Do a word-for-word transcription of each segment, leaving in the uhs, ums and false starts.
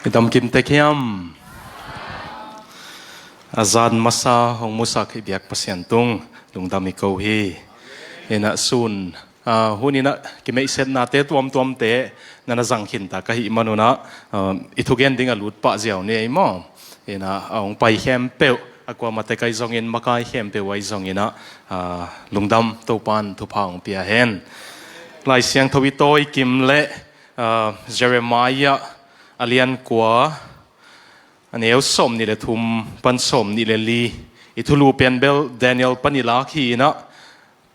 I damkim tek hiam? A zan masa hong musak i biak Pasian tung lungdam i ko hi. Inah sun, ah, hun inah kimeihsetnate tuamtuamte na na zang khinta ka hih manunah, ah, i thugen ding a lut pah ziau ni ei maw? Inah a hong pai khempeuh, a kuamate kai zongin, makai khempeuh ai zonginah, ah, lungdam, Topan thupha hong pia hen. Lai Siangtho i tawi kim le, ah, Jeremiah a lian kua, a neu sawm nih le thum pan sawm nih le li. I thulu pen bel Daniel pan i lak hi inah,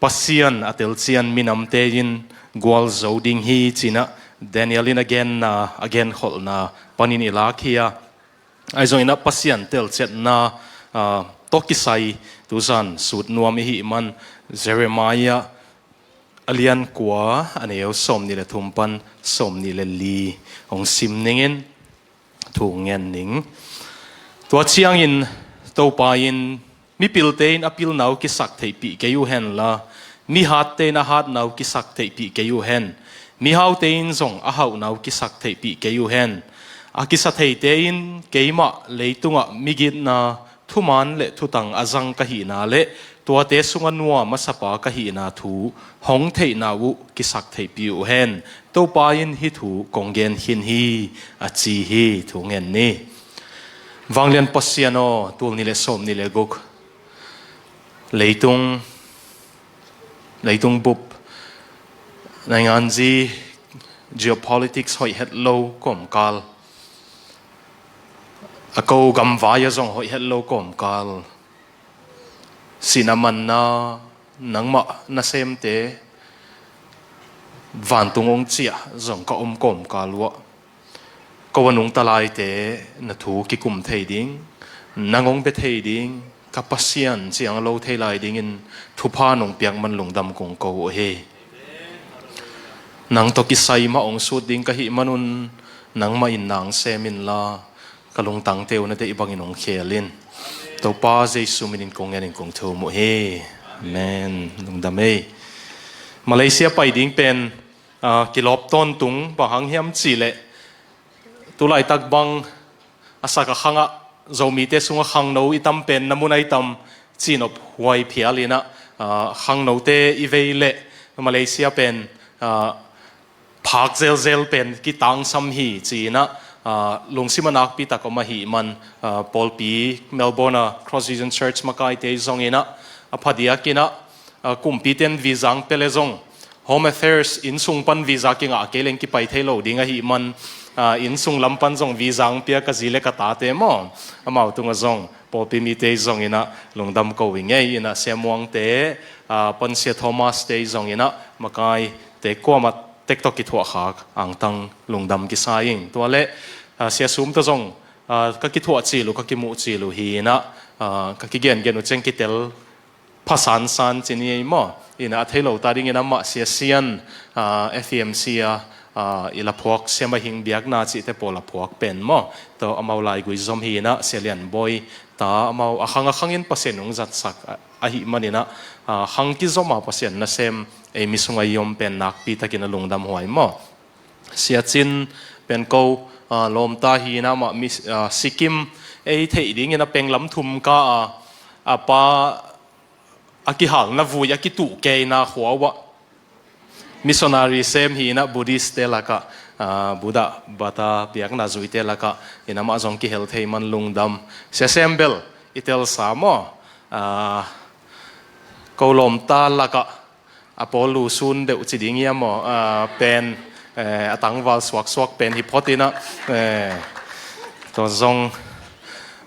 Pasian a telcian minamte in gualzo ding hi cinah Daniel in a genna, a genkholhna panin i lak hi a. Ahi zonginah Pasian telciatna, ah, tawh kisai tuzan sut nuam i hih man Jeremiah a lian kua, a neu sawm nih le thum pan sawm nih le li hong sim ningin thu ngen ning. Tua ciangin Topa in, mipilte in a pilna uh kisak theihpih kei uh henla, mihatte in a hatna uh kisak theihpih kei uh hen. Mihaute in zong a hauhna uh kisak theihpih kei uh hen. A kisa theite in keimah leitungah migitna, thuman le thutang a zang ka hihna le tuate sungah nuam a sapa ka hihna thu hong theihna uh kisak theihpih uh hen. Topa in hih thu kong gen khin hi, a ci hi. Thu ngen ni. Vanglian Pasian aw, tul nih le sawm nih le guk leitung, leitung bup, nainganzi, geopolitics hoih het lo kawmkal, a ko gamvai a zong hoih het lo kawmkal, sihna manna nangmah nasemte vantung hong ciah zong ka om kawmkal uh ah, ko a nungta laite na thu kikum thei ding, nang hong bia thei ding, ka Pasian ciang a lo thei lai dingin thupha nong piak man lungdam kong ko uh hi. Nang tawh kisai mah hong sut ding ka hih manun nangmah in nang sem inla, ka lungtangte uh na deih bangin hong khel in. Topa Jesu minin kong ngenin kong thum uh hi. Amen. Lungdam ei. Malaysia pai ding pen, ah, kilawp tawntung, bang hang hiam cihleh, tulaitak bang a sak a khangah Zomite sungah khangno i tam pen na mun ai tam cihnop huai phial inah, ah, khangnote i vei leh Malaysia pen, ah, phak zelzel pen kitangsam hi ci-inah, ah, lungsim a nakpi tak om ahih man, ah, pawlpi Melbourne a Cross Vision Church makaite zonginah a phadiakinah, ah, kumpite in visa hong pia le zong, Home Affairs innsung pan visa kingah kei leng kipai thei lo ding ahih man, ah, innsung lam pan zong visa hong pia ka zi le ka tate maw, amau tungah zong pawlpi mite zonginah lungdam ko i ngei inah, Sia Muangte, ah, Pansia Thomas te zonginah makaite kuamah tek tawh kithuahkhak angtang lungdam kisa ing. Tua le, ah, Sia Sum tawh zong, ah, ka kithuah cil uh, ka kimuh cil uh hi inah, ah, ka kigengen uh ciang kitel pha sansan ci ni ei maw? Inah a thei lo ta dingin amah Sia Sian, ah, F E M C a, ah, i laphuak Sia Mahing biakna cihte pawl laphuak pen maw? Tawh amau laigui zom hi inah Sia Lian Bawi ta amau a khang a khangin Pasian hong zatsak a, ahih maninah, ah, khang kizom a Pasian nasem ei mi sungah i om pen nakpi takin a lungdam huai maw? Sia Cin pen ko, ah, lawmta hi inah amah mi, ah, Sikkim ei theih dingin a penglam thum ka a, a pa a kihalna vui a kituh keina khua uh ah missionary sem hi inah Buddhist te lakah, ah, Buddha bata biakna zuite lakah inah amah zong kihel thei man lungdam. Sia Sem bel i telsa maw? Ah, ko lawmta lakah a pawl lu sun deuh ci ding hiam maw? Ah, pen, eh, a tangval suaksuak pen hi phot inah, eh, tua zong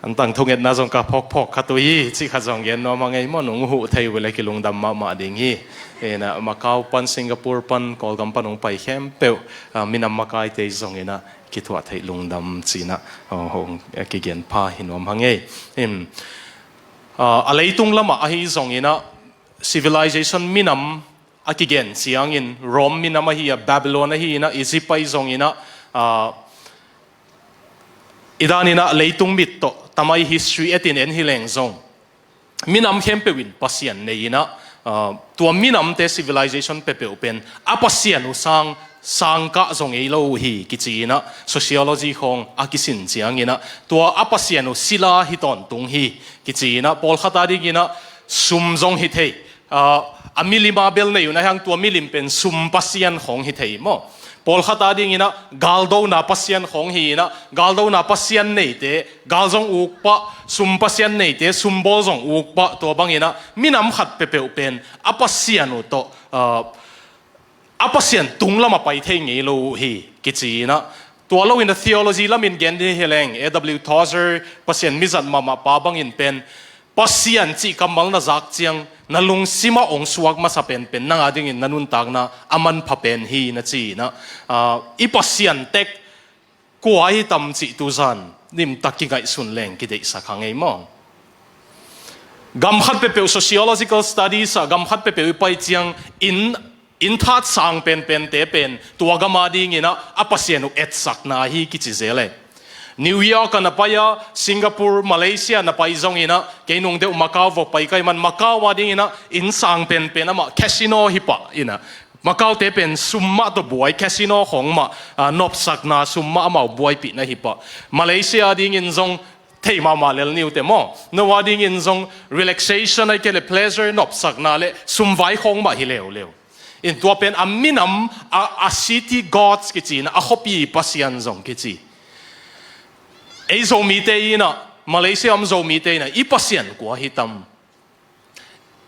an tang thungetna zong ka phawkphawk khat uh hi, cih khat zong gen nuam a ngei maw, nong huh thei uh le kilungdam mahmah ding hi. Inah Macau pan, Singapore pan, Kawlgam pan hong pai khempeuh, ah, minam makaite zonginah kithuah theih lungdam cinah, ah, hong, eh, kigen pha hi nuam a ngei. In, ah, a leitung lamah ahi zonginah civilization minam a kigen ciangin Rome minam ahi a, Babylon ahi inah, Egypt ahi zonginah, ah, i daninah leitung mit tawh tamai history etin en hi leng zong, minam khempeuh in pasian nei inah, ah, tua minamte civilization peuhpeuh pen a pasian uh sang sangkah zong ei lo uh hi kici inah, sociology khawng a kisin cianginah tua a pasian uh sila hi tawntung hi kici inah, pawlkhat a dinginah sum zong hi thei. A, a milim a bel nei uh na hiang, tua milim pen sum pasian khawng hi thei maw? Pawlkhat a dinginah galdona pasian khawng hi inah, galdona pasian neite gal zong uk pah, sum pasian neite sum bawl zong uk pah, tua banginah minam khat peuhpeuh pen a pasian uh tawh, a, a pasian tunglam a pai thei ngei lo uh hi kici inah, tua loin a theology lamin gen ding hi leng, A W Tozer, Pasian mizat mahmah pa bangin pen Pasian cih kammal na zak ciang na lungsimah ong suak masa penpen nang a dingin na nuntakna a manpha pen hi na ci inah, a, i Pasian tek kua hi tam cih tuzan nimtak kingaihsun leng kideihsak hang ei maw? Gam khat peuhpeuh sociological studies ah gam khat peuhpeuh i pai ciang in, in that sang penpente pen tua gam a dinginah a pasian uh etsakna hi kici zel e. New York ah na pai a, Singapore, Malaysia na pai zonginah, kei nung deuh Macau va pai ka hih man, Macau a dinginah inn sang penpen amah casino hi pah inah, Macau-te pen sum mah tawh buai, casino khawng mah, a, nopsakna sum mah amau buaipihna hi pah. Malaysia a dingin zong thei mahmah lel ni uh teh maw? No a dingin zong relaxation ahih kei leh pleasure, nopsakna le sumvai khawng mah hi leuleu. In tua pen a minam, a, a city gods kici inah, a khuapi pasian zong kici. Ei Zomite inah, Malaysia om Zomite inah i pasian kua hi tam?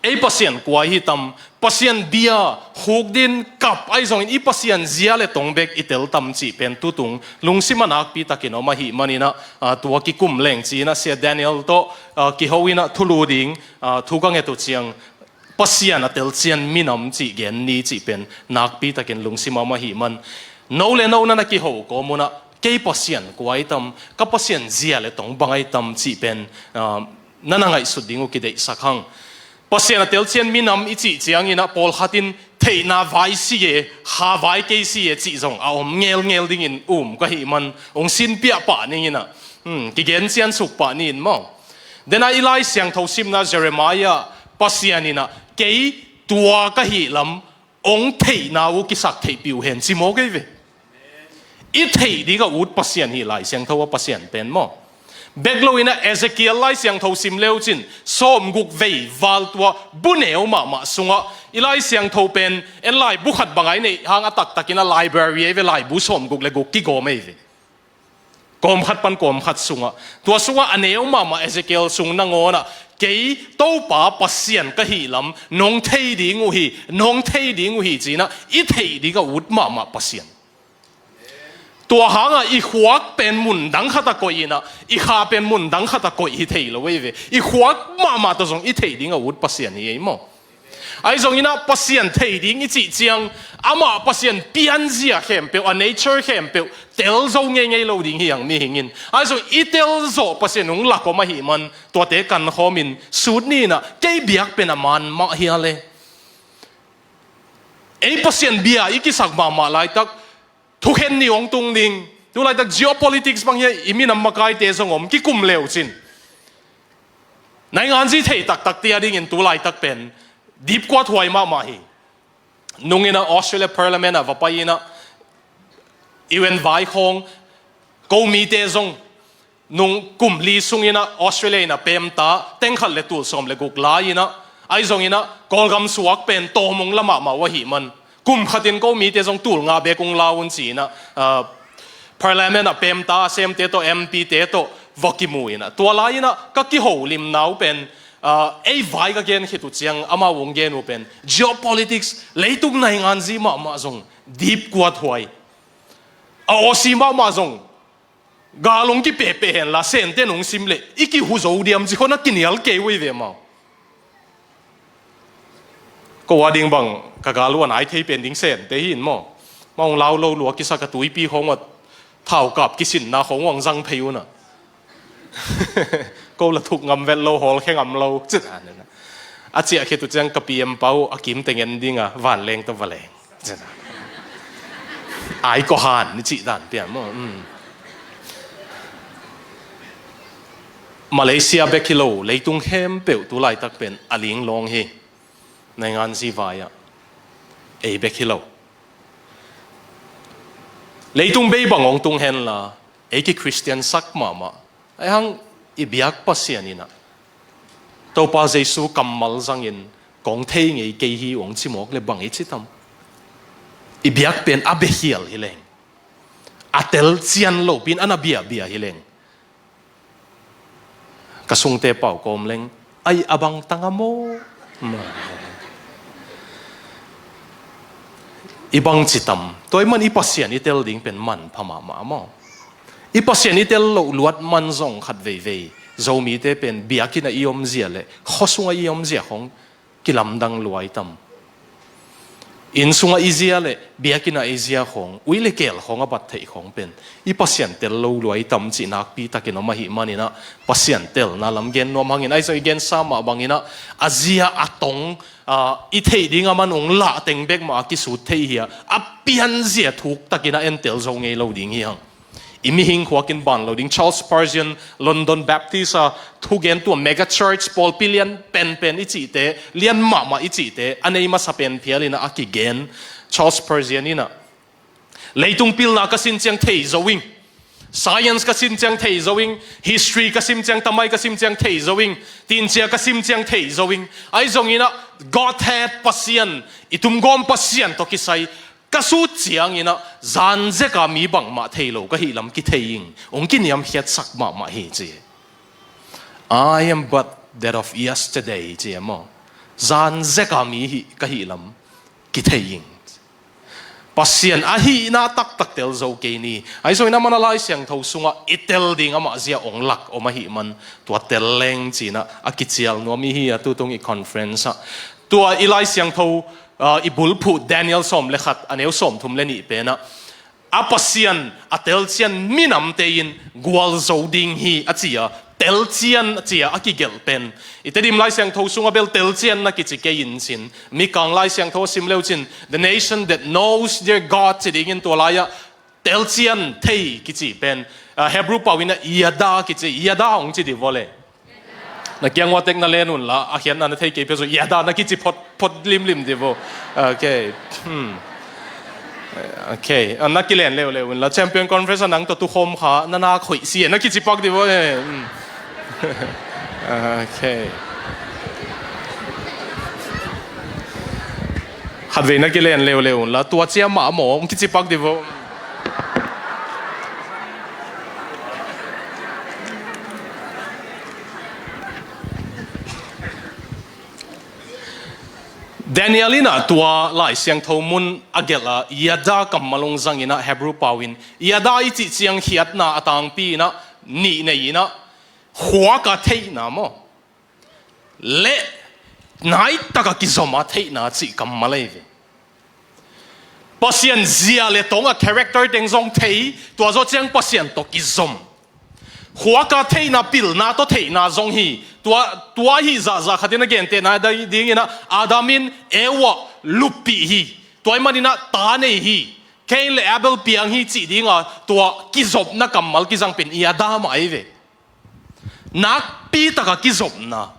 Ei pasian kua hi tam? Pasian bia, khukdin, kap ahi zongin i pasian zia le tong bek i tel tam cih pen tutung lungsim a nakpi takin om ahih maninah, a, tua kikum leng ci inah Sia Daniel tawh, a, kiho inah thulu ding, a, thu ka nget uh ciang, Pasian a telcian minam cih gen ni cih pen nakpi takin lungsim a om ahih man, no le no na na kiho kawm unah kei Pasian kua ahi tam, ka Pasian zia le tong bang ahi tam cih pen, ah, na na ngaihsut ding uh kideihsak hang. Pasian a telcian minam i cih cianginah pawlkhat in theihna vai si e, kha vai kei si e cih zong a om ngelngel dingin um ka hih man, ong sinpiah pah ninginah, hmm, kigen ciansuk pah ni in maw? Dena i Lai Siangtho simna Jeremiah, Pasian inah kei tua ka hih lam ong theihna uh kisak theihpih uh hen ci mawk ei ve. I theih ding a ut Pasian hi Lai Siangtho a Pasian pen maw? Bek lo inah Ezekiel Lai Siangtho sim leu cin, sawmguk vei val tua bu neu mahmah sungah i Lai Siangtho pen en laibu khat bang a i neih hang a taktakin a library ei ve, laibu sawmguk le guk kigawm ei ve. Kawmkhat pan kawmkhat sungah, tua sungah a neu mahmah Ezekiel sung nangawnah kei Topa Pasian ka hih lam nong thei ding uh hi, nong thei ding uh hi cinah i theih ding a ut mahmah Pasian. Tua hangah i khuak pen mundang khat a koih inah i kha pen mundang khat a koih hi thei lo ei ve. I khuak mahmah tawh zong i theih ding a ut Pasian hi ei maw? Ahi zonginah Pasian thei ding i cih ciang amah Pasian pianzia khempeuh, a nature khempeuh tel zo ngeingei lo ding hi ang mihingin. Ahi zong i tel zawh Pasian ung lak om ahih man tuate kankhawmin sut ni inah kei biak pen a man mah hia le. Ei Pasian bia i kisak mahmah laitak thukhen ni hong tung ding. Tulaitak geopolitics bang hi a i minam makaite zong om kikum leu cin. Nainganzi thei taktakte a dingin tulaitak pen dipkuat huai mahmah hi. Nung inah Australia Parliament ah va pai inah U N vai khawng, ko mite zong nung kum li sunginah Australia inah pemta tengkhat le tul sawm le guk lai inah, ahi zonginah Kawlgam suak pen tawm ung la mahmah uh ahih man, kum khatin ko mite zong tul nga bek ung la un ci inah, ah, Parliament ah pemta a semte tawh, M P te tawh va kimu inah, tua lai inah ka kiholimna uh pen, ah, ei vai ka gen khit uh ciang amau ung gen uh pen geopolitics, leitung nainganzi mahmah zong dipkuat huai. A Aussie mahmah zong gal ung kipehpeh henla Sente nung sim leh i kihu zo diam ci khawng a kinial kei uh ei ve maw? Ko a ding bang ka gal uh a nai thei pen ding Sente hi in maw? Maw ung lau lo lua kisak a tuipi khawng uh a thaukap kisinna khawng uh ang zang phei unah. Ko la thuk ngam vet lo, hawlkhe ngam lo cin a ciah khit uh ciang ka P M pa uh a kimte ngen dinga vanleng tawh va leng. Ai kawhan ni cih dan pian maw? Malaysia bek hi lo, leitung khempeuh tulaitak pen a linglawng hi. Nainganzi vai-ah ei bek hi lo. Leitung bei bang hong tung henla, ei ki Khristian sak mahmah, ahi hang i biak Pasian in ah Topa Jesu kammal zangin kong thei ngei kei hi hong ci mawk le bang i ci tam? I biak pen a biakhial hi leng, a telcian lopi in a na biabia hi leng, ka sungte pau kawm leng, ai, a bang tang a maw? I bang ci tam? Tua ahih man i Pasian i tel ding pen manpha mahmah maw? I Pasian i tel loh luat man zong khat veivei Zomite pen biakinn ah i omzia le khua sungah i omzia khawng kilamdang lua i tam? Inn sungah i zia le biakinn ah i zia khawng, ui le keel khawng a bat theih khawng pen i Pasian tel lo lua i tam cih nakpi takin om ahih manin ah, Pasian telna lam gen nuam hangin, ahi zong i gensa mah bangin ah, a zia a tong, ah, i theih ding a man hong lah teng bek mah a kisut thei hi a, a pianzia thuk takin a entel zo ngei lo ding hi hang. I mihing khuakin ban lo ding. Charles Spurgeon, London Baptist a thugen, tua mega church, pawlpi lian penpen i cihte, lian mahmah i cihte a nei masa pen phial in ah a kigen. Charles Spurgeon in ah, leitung pilna ka sin ciang thei zo ing, science ka sin ciang thei zo ing, history ka sim ciang, tamai ka sim ciang thei zo ing, tincia ka sim ciang thei zo ing, ahi zongin ah Godhead Pasian, i tumgawm Pasian tawh kisai ka sut ciangin ah, zan zeka mi bangmah thei lo ka hih lam kithei ing, hong kiniamkhiatsak mahmah hi, ci. "I am but that of yesterday," ci e maw. Zan zeka mi hih ka hih lam kithei ing. Pasian ahihna taktak tel zo kei ni. Ahi zongin amah in a Lai Siangtho sungah i tel ding amah zia hong lak om ahih man, tua tel leng ci-in ah a kicial nuam i hi a, tutung i conference ah. Tua i Lai Siangtho, ah, i bulphuh Daniel sawm le khat, a neu sawmthum le nih pen ah, a Pasian a telcian minamte in gualzo ding hi a ci a, telcian a ci a, a kigelh pen. I Tedim Lai Siangtho sungah bel telcian na kici kei in cin, Mikang Lai Siangtho a sim le uh cin, "The nation that knows their God," ci dingin, tua lai-ah telcian thei kici pen, ah, Hebrew pau in ah yada kici, yada hong ci di vua le. Na kiang ua tek na len un la, a khiatna na thei kei peuh zong yada na kici phot, phot limlim di vua. Okay. Hmm. Okay. Ah, na kilen leuleu un la, Champion Conference ah nang tawh tukhawm kha, na nak hoih si e, na kici pak di vua e. Hmm. Okay. Khatvei na kilen leuleu un la, tua cia mah maw, hong kici pak di vua. Daniel in ah tua Lai Siangtho mun a gelh a, yada kammal hong zang in ah, Hebrew pau in yada i cih ciang khiatna a tangpi in ah nih nei in ah, khuak a theihna maw, le naitak a kizom a theihna cih kammal ahi ve. Pasian zia le tong a character teng zong thei, tua zawh ciang Pasian tawh kizom. Khuak a theihna, pilna tawh theihna zong hi. Tua, tua ahi zahzah khat in a gentehna ding in ah, Adam in Eva luppih hi. Tua ahih manin ah ta nei hi. Cain le Abel piang hi cih ding a, tua kizopna kammal kizang pen yada mah ahi ve. Nakpi tak a kizopna,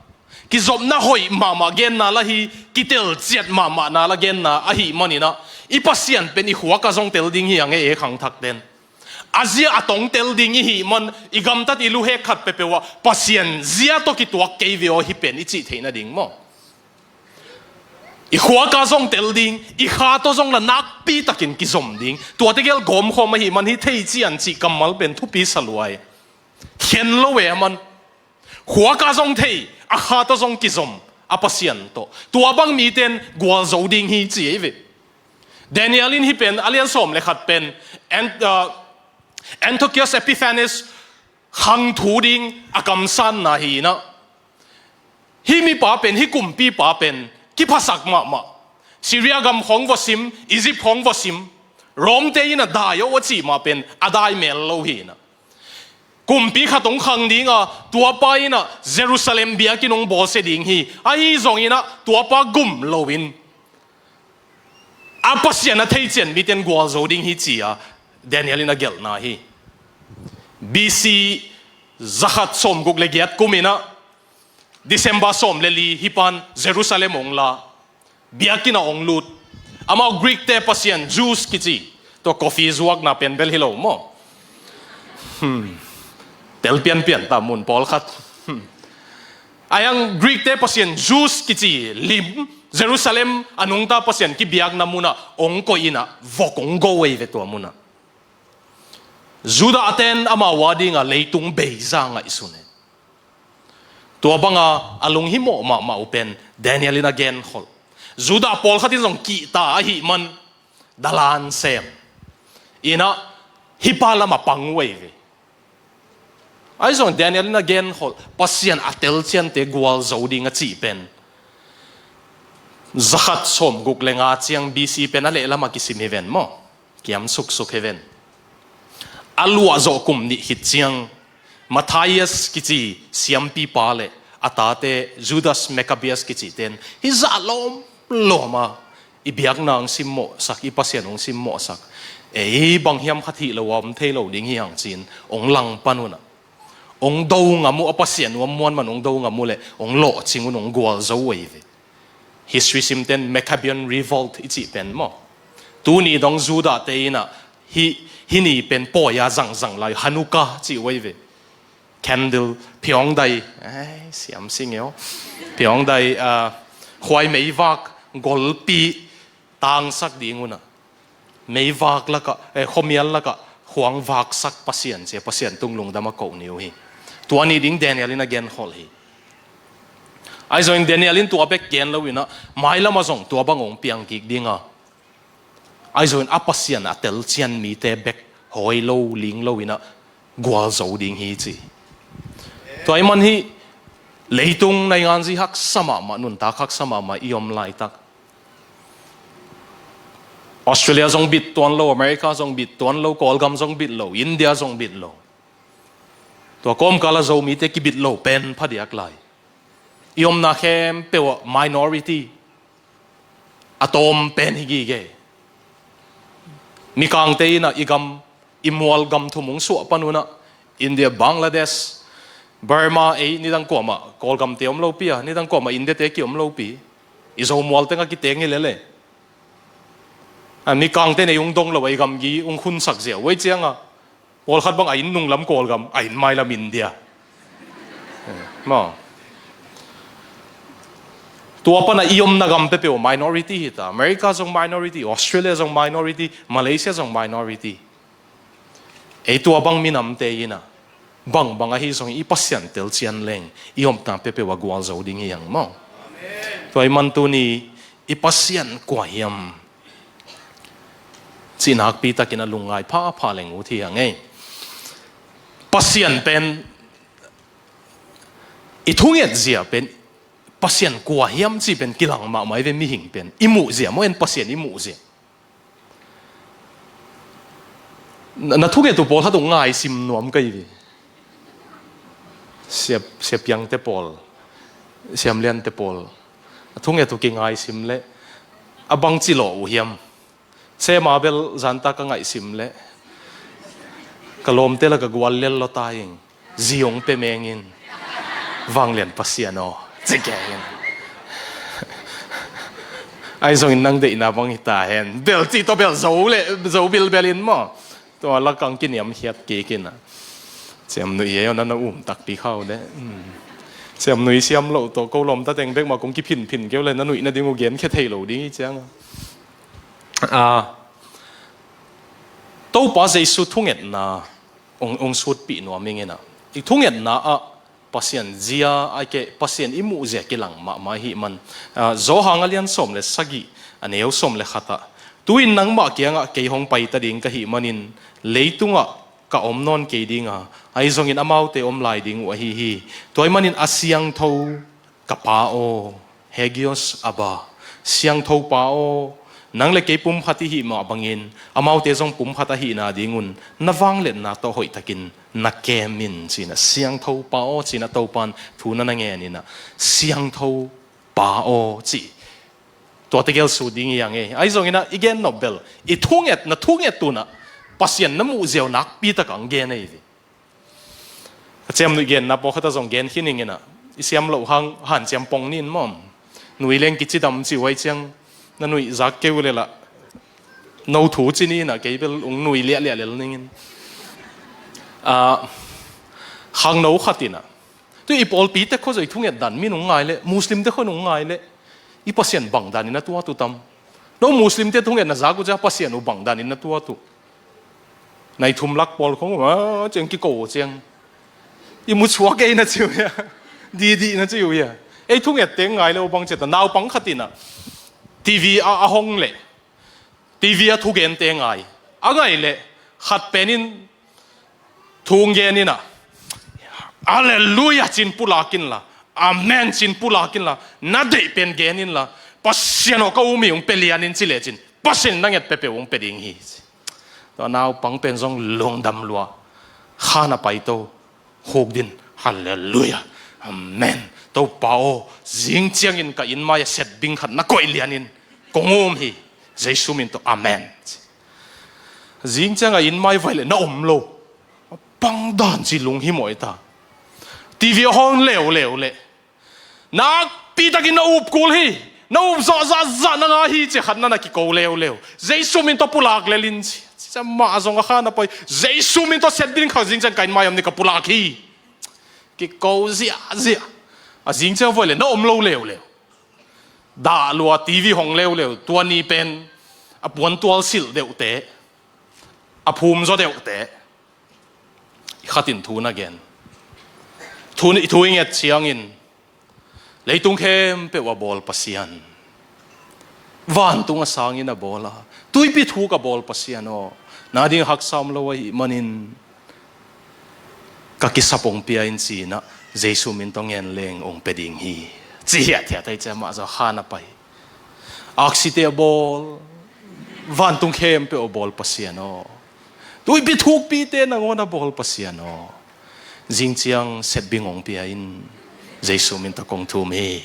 kizopna hoih mahmah genna lah hi, kitelciat mahmahna lah genna ahih manin ah, i Pasian pen i khuak a zong tel ding hi hang e, e khangthak ten. A zia a tong tel ding i hih man, i gamtat i luhek khat peuhpeuh ah Pasian zia tawh kituak kei ve aw, hih pen i cih theihna ding maw. I khuak a zong tel ding, i kha tawh zong lah nakpi takin kizom ding. Tuate gel gawmkhawm ahih man, hih thei cian cih kammal pen thupi sa lua hi. Khen lo e a man. Khuak a zong thei, a kha tawh zong kizom, a Pasian tawh. Tua bang miten gualzo ding hi ci ahi ve. Daniel in hih pen, a lian sawm le khat pen, An-, uh, Antiochus Epiphanes khang thu ding a kamsanna hi in ah, hih mipa pen, hih kumpipa pen kiphasak mahmah. Syria gam khawng va sim, Egypt khawng va sim, Rome te in a dai aw a cih mah pen a dai mel lo hi in ah, kumpi khat hong khang ding a, tuapa in ah Jerusalem biakinn hong bawlsia ding hi. Ahi zongin ah tuapa gum loin, a Pasian a theician miten gualzo ding hi ci a, Daniel in a gelhna hi. B C zakhat sawmguk le giat kum in ah, December sawm le li, hih pan Jerusalem hong la, biakinn ah hong lut. Amau Greek te Pasian, Zeus kici, Tua coffee zuakna pen bel hi lo maw? Hmm. Tel pianpian ta mun pawlkhat. Hmm. Ahi hang Greek te Pasian Zeus kici lim, Jerusalem a nungta Pasian kibiakna munah ong koih inah vok ong go ei ve tua munah. Judah ten amau a dinga leitung beizang a i sun e. Tua banga a lunghimawh mahmah uh pen Daniel in a genkholh. Judah pawlkhat in zong kihta ahih man dalan sem inah hih pa lamah pang uh ei ve. Ahi zong Daniel in a genkholh Pasian a telciante gualzo ding a cih pen zakhat sawmguk le nga ciang B C pen a lehlamah kisim hi ven maw? Kiam suksuk hi ven. A luahzawh kum nih khit ciang Matthias kici siampipa le a tate Judas Maccabeus kici ten hih zah lawmlawm a i biakna hong simmawhsak, i Pasian hong simmawhsak, ei bang hiam khat hih lo a om thei lo ding hi hang ci-in hong langpan unah hong do ngam uh, a Pasian uh a muanman hong do ngam uh leh hong lawhcing un hong gualzo uh ei ve. History simten Maccabean Revolt i cih pen maw? Tuni dong Judah te inah hih, hih ni pen pawi a zangzang lai Hanukkah cih uh ei ve. Candle, phiawngdai, ai, siam sing e aw. Phiawngdai, ah, khuai meivak, golpi, tangsak ding unah meivak lakah, eh, khuamial lakah khuang vaksak Pasian cia Pasian tung lungdam a koh ni uh hi. Tua ni ding Daniel in a genkholh hi. Ahi zongin Daniel in tua bek gen lo inah mailamah zong tua bang hong piang kik dinga, ahi zongin a Pasian a telcian mite bek hawi lo ling lo inah gualzo ding hi ci. Tua ahih man hih leitung nainganzi haksa mahmah, nuntak haksa mahmah i om laitak, Australia zong bit tuan lo, America zong bit tuan lo, Kawlgam zong bit lo, India zong bit lo. Tua kawmkal a Zomite kibit lo pen phadiak lai. I omna khempeuh ah minority a tawm pen hi gige. Mikangte inah i gam, i mual gam thum hong suah pan unah India, Bangladesh, Burma, ei nidang kuamah Kawlgamte om lopi a, nidang kuamah Indiate ki-om lopi. I Zo mual tengah kiteng hi lele. A, Mikangte nei hong dong lo a i gamgi hong khunsak ziau uh ei cianga pawlkhat bang a inn nunglam Kawlgam, a inn mailam India. Maw? Tua pana i omna gam peuhpeuh minority hi ta. America zong minority, Australia zong minority, Malaysia zong minority. Ei tua bang minamte inah bangbang ahi zong i Pasian telcian leng i omna peuhpeuh a gualzo ding hi hang maw? Tua ahih man tuni i Pasian kua hiam cih nakpi takin a lungngai phapha leng ut hi hang ei. Pasian pen i thunget zia pen Pasian kua hiam cih pen kilang mahmah i ve mihing pen. I muh zia maw en Pasian i muh zia. Na, na thunget uh pawlkhat uh ngaisim nuam ka hi ve. Sia, Sia Piangte pawl, Siam Liante pawl. A thunget uh kingaisim leh a bangci lawh uh hiam. Sema bel zanta ka ngaihsim leh ka lawmte la ka gual lel lawta ing. Zi hong pia mengin. Vanglian Pasian aw. Ci kengin. Ahi zongin nang deihna bang hi ta hen. Bel ci tawh bel zo le, zo bilbel in maw. Tua lakang kiniamkhiat kik in a. Ciamnuih ei aw, na na um takpi khau de. Hmm. Ciamnuih siam loh tawh ko lawmta teng bek mah kong kiphinphin keu le na nuih nading uh genkhia thei lo ding hi ciang a. Ah, Topa Jesu thungetna ong, ong sutpih nuam ing in a. I thungetna ah Pasian zia, ai ke, Pasian i muh zia kilang mahmah ahih man. Ah, Johan a lian sawm le sagih, a neu sawm le khat ah. Tu-in nangmah kiangah kei hong paita ding ka hih manin, leitungah ka om nawn kei ding a, ahi zongin amaute om lai ding uh ahi hi. Tua ahih manin a siangtho ka Pa aw, Hagios Abba, siangtho Pa aw, nang le kei pumkhat i hih mah bangin, amaute zong pumkhat ahihna dingun, na vangliatna tawh hoihtakin na kem in, ci-in a siangtho Pa aw, ci-in a Topan thu na na ngen in a, siangtho Pa aw, ci. Tua tegel sut ding hi hang ei. Ahi zongin a, i gen nop bel, i thunget, na thunget un a, Pasian na muh ziau nakpi tak a hong gen ei ve. Ka ciamnuih genna pawlkhat a zong gen khin ing in a, i siam loh hang hanciam pong ni in maw. Nuih leng kicidam ci uh ahi ciang, na nuih zak kei uh le lah. No thu ci ni in ah, kei bel ung nui liahliah lel ning in. Ah, khangno khat in ah, tu i pawlpi te khua zong i thunget dan min ung ngai leh, Muslim te khua ung ngai leh, i Pasian bang dan in a tuat uh tam? No Muslim te thunget na zak uh ciang Pasian uh bang dan in a tuat uh? Nai thum lak pawl khong, ah, ciang kiko ciang i mu chuak ei na ci uh hia? Didi na ci uh hia? Ei thunget te ngai leh uh bang ci ta? Naupang khat in ah, TV a, a hong leh, TV a thugente ngai. A ngai leh, khat pen in thu gen in ah, Halleluiah cin pulak inla, Amen cin pulak inla, na deih pen gen inla, Pasian aw ka um hi ung pia lian in ci lecin, Pasian in na nget peuhpeuh ung pia ding hi ci. Tua naupang pen zong lungdam lua, khan a paito, khukdin, Halleluiah, Amen. Topa aw, zing ciangin ka inn mai-ah setbing khat na koih lianin kong um hi. Jesu min tawh Amen. Zing ciang a inn mai vai leh na om lo. Bang dan ci lunghimawh i ta. TV a hong leuleu leh, nakpi takin na up kul hi, na up zawh zahzah na ngah hi ci khat na na kiko leuleu. Jesu min tawh pulak lel in ci. Ci ciang amah zong a khan a pai. Jesu min tawh setbing khat zing ciang ka inn mai om ni ka pulak hi. Kiko ziahziah. A zing ciang vai leh na om lo leuleu. Dah lua, TV hong leuleu, tua ni pen a puantual silh deuhte, a phum zaw deuhte. I khat in thu na gen. Thu, i thu i nget ciangin, leitung khempeuh a bawl Pasian, vantung a sangin a bawl a, tuipi thuk a bawl Pasian aw, na ding haksa om lo ahih manin ka kisap ong pia in ci-in ah, Jesu min tawh ngen leng ong pia ding hi, ci hiathiat ahi ciang amah zong khan a pai. Aksite a bawl, vantung khempeuh a bawl Pasian aw, tuipi thukpite nangawn a bawl Pasian aw, zing ciang setbing ong pia in, Jesu min tawh kong thum hi.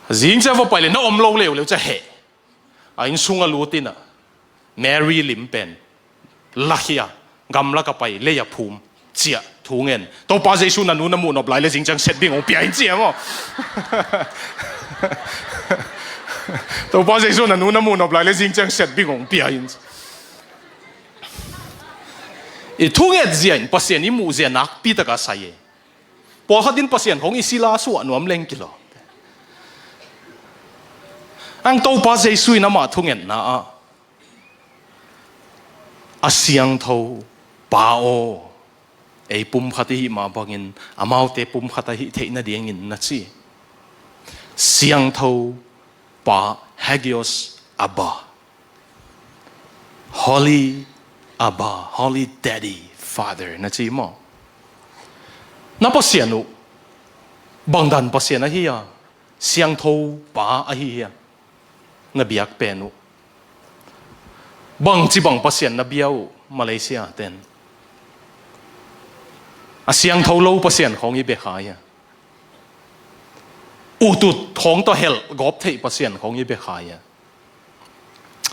Zing ciang va pai leh na om lo leuleu ciang heh. A inn sung a lut in ah, Mary lim pen lakhia, gamlak a pai, lei a phum, ciah, thu ngen. Topa Jesu na nu na muh nop lai leh zing ciang setbing ong pia in ci e maw. Topa Jesu na nu na muh nop lai leh zing ciang setbing ong pia in ci. I thunget zia in Pasian i muh zia nakpi taka sai e. Pawlkhat in Pasian khong i sila suah nuam leng kilawm. Ang Topa Jesu in amah thungetna ah, a siangtho Pa aw, ei pumkhat i hih mah bangin amaute pumkhat ahih theih nadingin na ci. Siangtho Pa, Hagios Abba. Holy Abba, Holy Daddy, Father, na ci maw? Na Pasian uh bangdan Pasian ahi a, siangtho Pa ahi hia? Na biak pen uh, bangci bang Pasian na bia uh, Malaysia ten? A siangtho lo Pasian khong i bia kha hia? Utut khong tawh helh gawp theih Pasian khong i bia kha hia?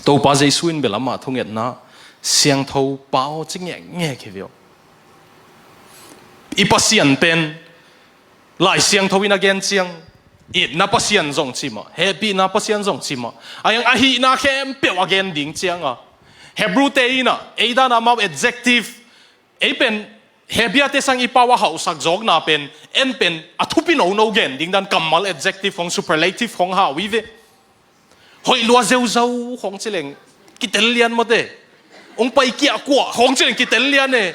Topa Jesu in bel amah thungetna, siangtho Pa aw ci ngekngek hi ve aw. I Pasian pen Lai Siangtho in a gen ciang, itna Pasian zong ci mah, hehpihna Pasian zong ci mah, a hiang a hihna khempeuh a gen ding ciang a, Hebrew te in ah, ei dan a amau adjective, ei pen Hebrew te sang i pau a hauhsak zawkna pen, en pen a thupi nono gen ding dan kammal adjective khong, superlative khong hau hi ve. Hoih lua zeuzau khong ci leng kitel lian mawte. Ong pai kiahkuah khong ci leng kitel lian e.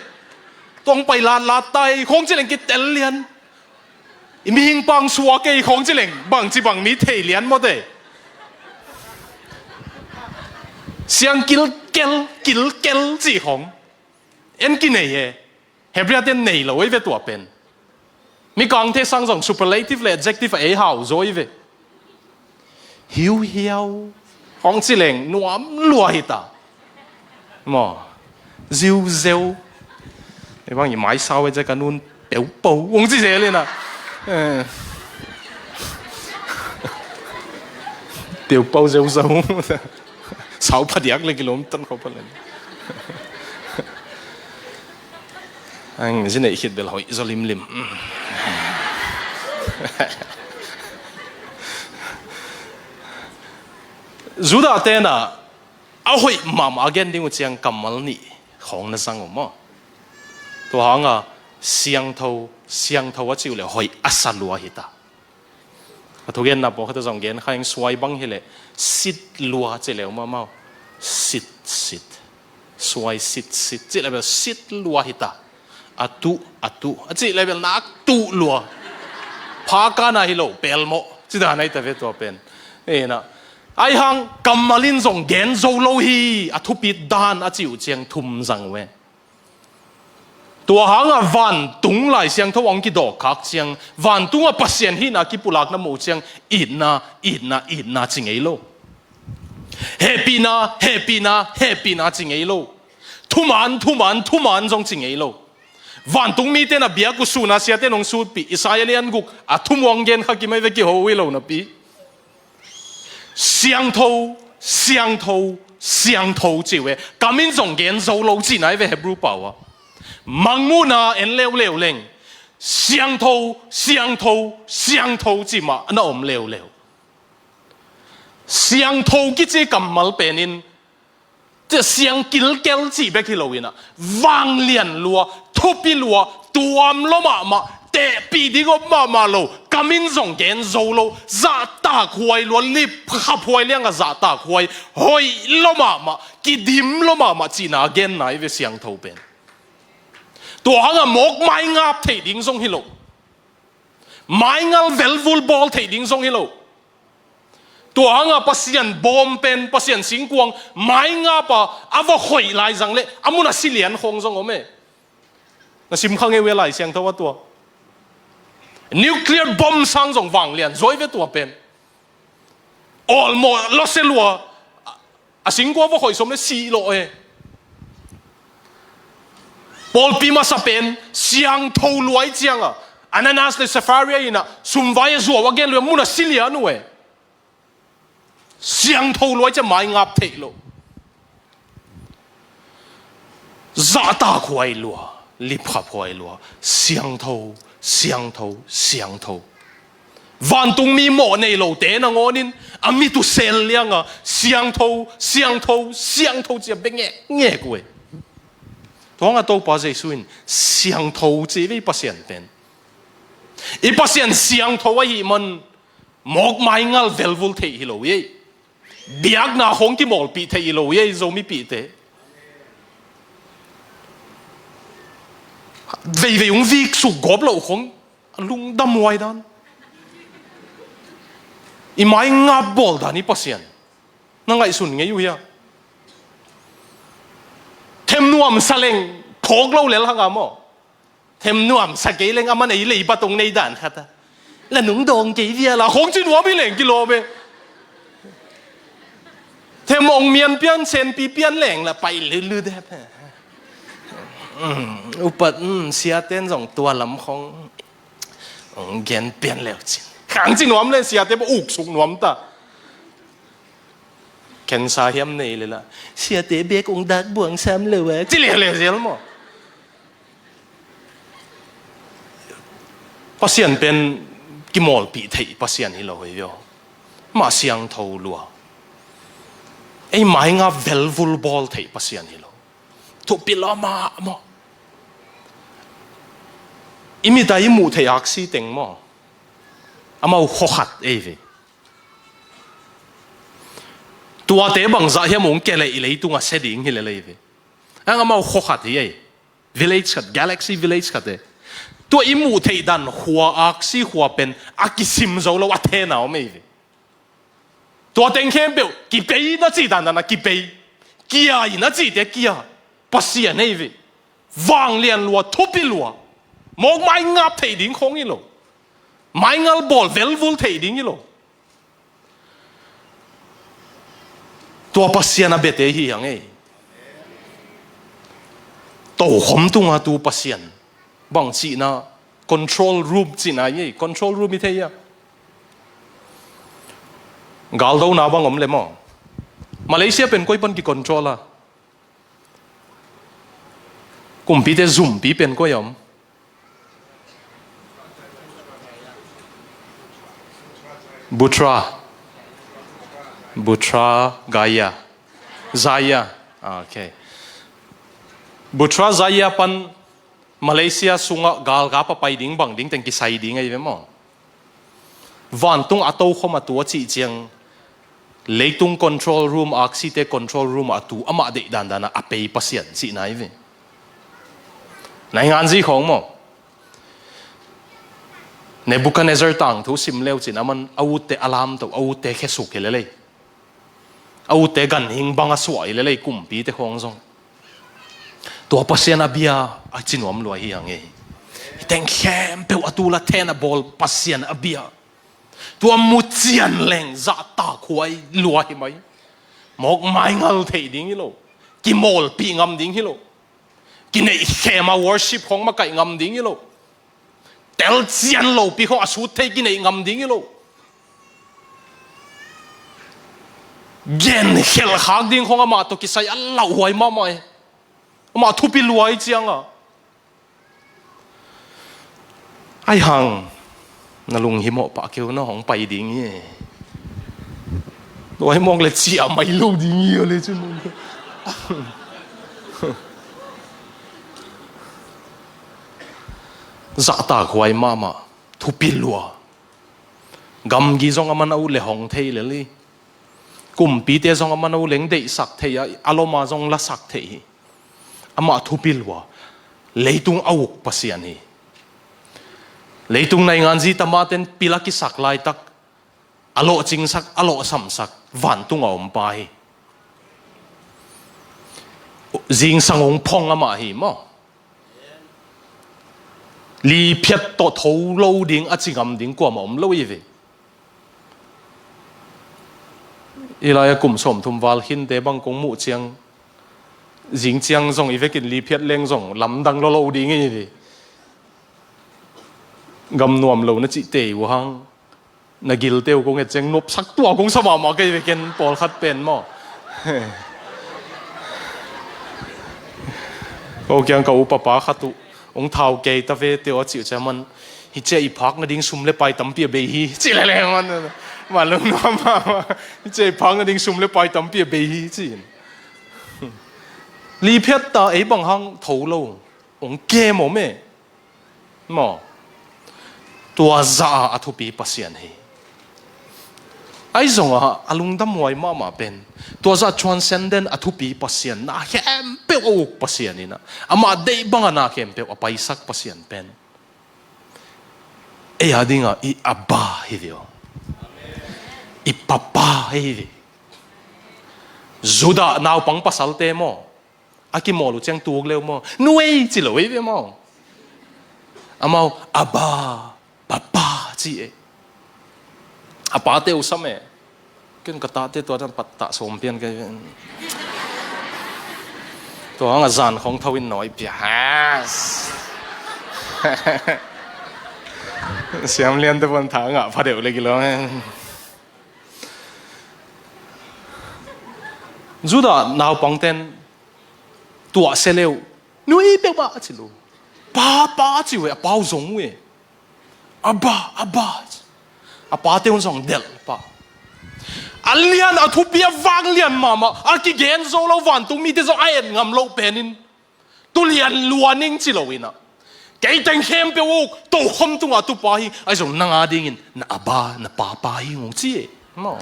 Tua ong pai latlat tai khong ci leng kitel lian. I mihing pang suak ei khong ci leng bangci bang mi thei lian mawte. Siang kilkel, kilkel ci khong en kinei e. Hebrew ten nei lo ei ve tua pen. Mikangte sang zong superlative le adjective a ei hau zaw ei ve. Hiuhiau khong ci leng nuam lua hi ta maw. Ziuzeu. Ei bang i mai sau ei, zek a nun peupo ong ci zel in ah. Eh. Peupo zeuzau. Sau phadiak le kilawm tan khawp a len. Ang zi neih khit bel hoih zaw limlim. Judah ten ah a hoih mahmah a gen ding uh ciang kammal nih khawng na zang uh maw? Tua hanga siangtho, siangtho a cih uh leh hoih a sa lua hi ta. A thugenna pawlkhat a zong gen kha ing, suai bang hileh sit lua cih leh uh mahmah uh. Sit, sit. Suai sit, sit cih leh bel sit lua hi ta. A tuh, a tuh a cih leh bel nak tuh lua. Pha kana hi lo, pelmawh ci dan ahi ta ve tua pen. Ena, ahi hang kammal in zong gen zo lo hi, a thupit dan a cih uh ciang thum zang uh e. Tua hanga vantung Lai Siangtho hong kidawkkhak ciang, vantungah Pasian hihna kipulakna muh ciang, itna, itna, itna ci ngei lo. Hehpihna, hehpihna, hehpihna ci ngei lo. Thuman, thuman, thuman zong ci ngei lo. Vantung mite na biak uh sun a siate nong sutpih, Isaiah lian guk a thum hong gen kha kim ahi ve, kiho uh hi lo napi. Siangtho, siangtho, siangtho ci uh e. Kam in zong gen zo lo cihna ahi ve Hebrew pau ah. Mangmuhna en leuleu leng siangtho, siangtho, siangtho cih mah na om leuleu. Siangtho kici kammal pen in, cia siang kilkel cih bek hi lo in ah, vanglian lua, thupi lua, tuam lua mahmah, tehpih ding om mahmah lo, kam in zong gen zo lo, zahtakhuai lua, lipkhaphuai liangah zahtakhuai, hoih lua mahmah, kidim lua mahmah cihna a genna ahi ve siangtho pen. Tua hangah mawk maingap theih ding zong hi lo. Maingal velvul bawl theih ding zong hi lo. Tua hangah Pasian bawm pen, Pasian singkuang maingap a, a va khoih lai zang leh a mun a si lian khawng zong om e. Na sim kha ngei uh e Lai Siangtho ah tua. Nuclear bomb sang zong vanglian zaw ahi ve tua pen. Awlmawh lawsia lua, a singkua va khoih sawm le sih lawh e. Pawlpi masa pen siangtho lua ahih ciangah Ananias le Sapphira in ah sumvai a zuau a gen lua, mun a si lian uh e. Siangtho lua ahih ciang maingap theih loh. Zahtakhuai lua, lipkhaphuai lua, siangtho, siangtho, siangtho. Vantungmi mawh nei lote nangawnin a mit uh sel lianga siangtho, siangtho, siangtho ci a bia ngekngek uh e. Tua hangah Topa Jesu in siangtho ci ve i Pasian pen. I Pasian siangtho ahih man mawk maingal velvul theih hi lo hi. Biakna khawng kimawlpih theih hi lo hi, Zomipihte. Veivei hong viksuk gawp loh khawng a lungdam huai dan. I maingap bawl dan i Pasian na ngaihsun ngei uh hia? Them nuamsa leng phawk lo lel hanga maw? Them nuamsa kei leng a man ei leibat hong nei dan khat a, la nung dawng kei vial a khawng ci nuam hi leng kilawm e. Them hong mian pian, senpi pian leng la pai lutlut e. Upat, siaten zong tua lam khawng hong gen pian leu cin khang ci nuam le siate bawh uksuk nuam ta. Cancer hiam nei le la siate bek hong dak buang sam lo a ci leuleu zel maw? Pasian pen kimawlpih theih Pasian hi lo hi aw. Mah siangtho lua. Ei maingap velvul bawl theih Pasian hi lo. Thupi lua mahmah. I mit a i muh theih aksi teng maw? Amau khuakhat ei ve. Tuate bangzah hiam hong kia leh i leitungah sia ding hi lel ei ve. Ang amau khuakhat hi ei. Village khat, galaxy village khat e. Tua i muh theih dan khua, aksi khua pen a kisim zo lo a thena om ei ve. Tua teng khempeuh kipei na cih dandan a kipei, kia i na cihte kia. Pasian ei ve. Vanglian lua, thupi lua. Mawk maingap theih ding khawng hi lo. Maingal bawl velvul theih ding hi lo. Tua Pasian a biate hi hang ei. Tokhom tunga tu Pasian bang cihna, control room cihna hi ei. Control room i thei a, galdona bang om le maw? Malaysia pen koi pan ki control a? Kumpite zumpi pen koi om? Putrajaya. Putrajaya. Jaya. Ah, okay. Putrajaya pan Malaysia sungah galkap a pai ding bang ding teng kisai ding ahi ve maw? Vantung a tokhom a tu a cih ciang, leitung control room, aksite control room a tu amah deih dandan a a pei Pasian cihna ahi ve. Nainganzi khawng maw? Nebuchadnezzar tangthu sim leu cin aman a utte a lamto, a utte khesuk hi lelei. A utte ganhing bang a suah hi lelei, kumpite khawng zong. Tua Pasian a bia a cinuam lua hi hang e. Hih teng khempeuh a tul a then a bawl Pasian a bia. Tua mu cian leng zahtakhuai lua hi mai. Mawk maingal theih ding hi lo. Kimawlpih ngam ding hi lo. Kineihkhem a worship khawng makaih ngam ding hi lo. Tel cian lopi khawng a sut thei kineih ngam ding hi lo. Gen khelh khak ding khawng amah tawh kisai a lauhuai mahmah e. Amah thupi lua hi cianga. Ai hang, na lunghimawh pah keu, na hong pai ding hi e. Tua hi mawk le ciah mai lo ding hi a le cun. Zahtakhuai mahmah, thupi lua. Gamgi zong a man a uh le hong thei lel hi. Kumpite zong a man a uh leng deihsak thei a, a loma zong lasak thei hi. Amah thupi lua. Leitung a uk Pasian hi. Leitung nainganzi tamaten pil a kisak laitak a lawhcingsak, a lawhsamsak, vantung a om pa hi. Zingsang hong phong amah hi maw? Liphiat tawh tho lo ding a ci ngam ding kuamah om lo hi ve. Hih lai-ah kum sawmthum val khinte bang kong muh ciang, zing ciang zong i vekin liphiat leng zong lamdang lo lo ding hi ve. Gam nuam lo na cih tei uh hang. Na gilte uh kong et ciang nopsak tua kong sa mahmah kei ve ken pawlkhat pen maw. Ko kiang ka upa pa khat uh hong thau kei ta ve teo a cih uh ciang man, hih ciah i phak nading sum le pai tampi a bei hi ci lele man. Man lungnuam mahmah. Hih ciah i phak nading sum le pai tampi a bei hi ci-in. Liphiat ta ei bang hang tho lo. Hong kem om e. Maw? Tua zah a thupi Pasian hi. Ahi zongah a lungdamhuai mahmah pen tua zah transcendent a thupi Pasian, na khempeuh a uk Pasian in ah, amah deih bangah na khempeuh a paisak Pasian pen ei a dingah i Abba hi ve aw. I Papa hi ve. Judah naupang pasalte maw? A kimawl uh ciang tuk leu maw? Nu ei ci lo ei ve maw? Amau Abba, Papa ci e. A pate uh sam e. Ken ka tate tua dan pattah sawm pian ka hi ve. Tua hang a zan khong tho in nawi pia. Siam lian te pon tha ngah pha deuh le kilawm e. Judah naupangten tuah se leu, nui peuhmah a ci lo. Pa, pa a ci uh e, a pau zong uh e. Abba, Abba. A pate un zong delh pah. A lian a thupi a vang lian mahmah, a kigen zo lo vantung mite zong a et ngam loh penin. Tu lian lua ning ci lo inah. Kei teng khempeuh uk, tokhom tungah tupa hi, ahi zong nang a dingin, na Abba, na Papa hi ngong ci e. Maw.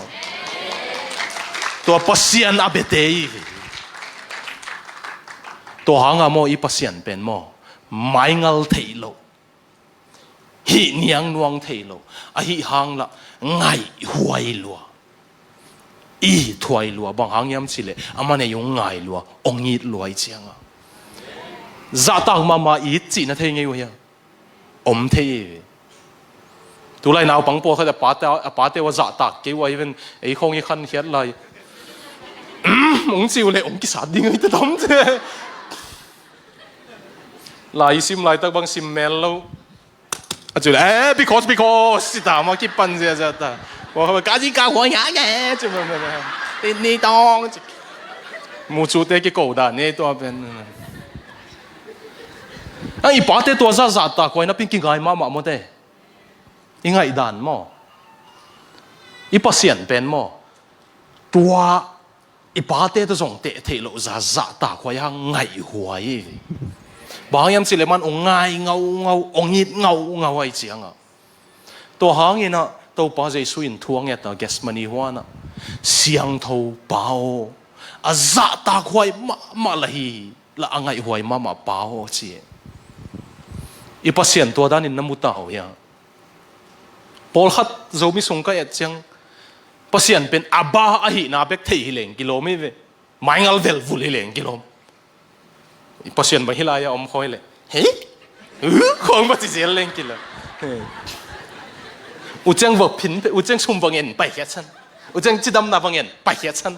Tua Pasian a bete hi ve. Tua hanga maw i Pasian pen maw. Maingal theih loh. Hih niang nuang thei lo. Ahi hang lah ngaihhuai lua. I thuai lua, bang hang hiam cih leh, a man ei hong ngai lua, hong it lua i cianga. Zahtak mahmah it cihna thei ngei uh hia? Om thei hi ve. Tulai naupang pawlkhat a pate, a pate uh a zahtak kei uh ahi ven, ei khawng i khankhiat lai. Hong ci uh leh, hong kisat ding ahi ta tam ce. Lai i sim laitak bang sim mel lo. A cu le, eh, because, because, ci ta ma, kipan ziazia ta. Wa ka ji ka huai ha nge, ci ma, ma, ma. Ti ni tong, ci. Mu cu te kiko dan ne tua pen. A i pate tua zahzah ta kuai na pin kingai mahmah maw te. I ngaih dan maw. I Pasian pen maw. Tua i pate tawh zong teh theih loh za zahtakhuai hang ngaihhuai hi. Bang hang hiam cih leh man hong ngai ngaungau, hong it ngaungau ahih ciangah. Tua hangin ah Topa Jesu in thu a nget a Gethsemane huan ah, "Siangtho Pa aw, a zahtakhuai mahmah lah hi, lah a ngaihhuai mahmah Pa aw," ci hi. I Pasian tua danin na mu ta uh hia? Pawlkhat Zomi sung ka et ciang, Pasian pen Abba ahihna bek thei hi leng kilawm hi ve. Maingal velvul hi leng kilawm. I Pasian bang hih lai-ah om khawi leh, "Hei? Uh," khawng va ci zel leng kilawm. U ciang va phin, u ciang sum va ngen, paikhiat san. U ciang cidamna va ngen, paikhiat san.